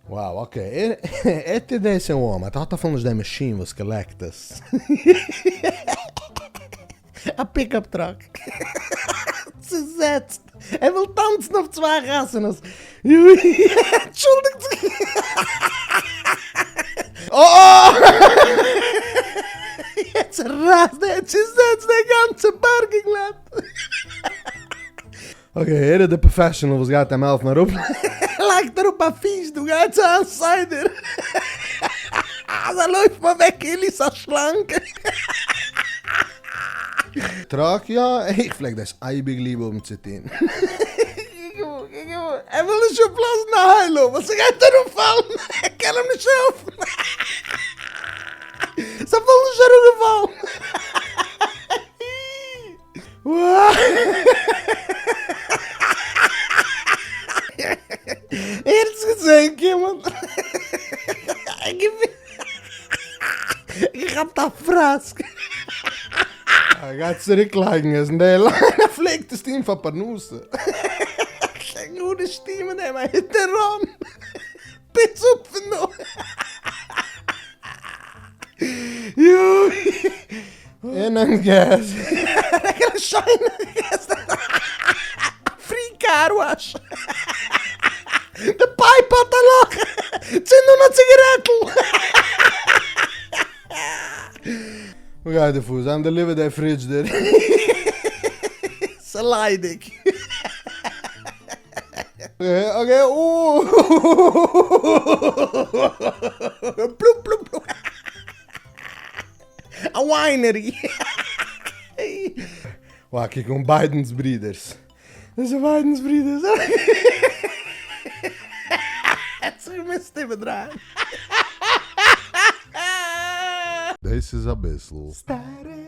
Wow okay ער טוט דאס אין וואלמארט ער האט אפילו נישט די מאשין וואס collect עס. א pickup truck. צוזעצט. ער וויל טאנצן אויף צוויי חתונות. אנטשולדיגט זיך. אה! יעצט רייסט ער צוזעצט די גאנצע parking lot. Okay ער איז די professional וואס גייט אים העלפן אראפ לייגט אראפ א פיש דא גייט זיין סדר זיי לויפן אוועק כאילו ס'איז א שלאנג. truck יא איך פלעג דאס אייביג ליב האבן צו טון. ער וויל נישט אפלאזן א halo ווייל ס'גייט אראפפאלן ער קען אים נישט העלפן ס'אפילו נישט אראפגעפאלן. ער האט עס געזען קומען. געכאפט א פראסק. ער גייט צוריק לייגן עס אין די line, ער פלעגט עס טון פאר פרנסה. קען גארנישט טון מיט דעם, א hit and run. פוץ אפ פון דא. יוי. ער נעמט געז. ער קען שיינע געז. Free car wash. די pipe האט א לאך. צינד אן א ציגערעטל. וואס גייט דא פאר? זיי האבן delivered די פרידזשדער. ס'ליידיג. Okay אאאא פלופ פלופ פלופ א winery וואו קוק אן ביידענס ברידערס דאס איז ביידענס ברידערס האט זיך געמוזט איבערדרייען. דאס איז אביסל. סטעריק.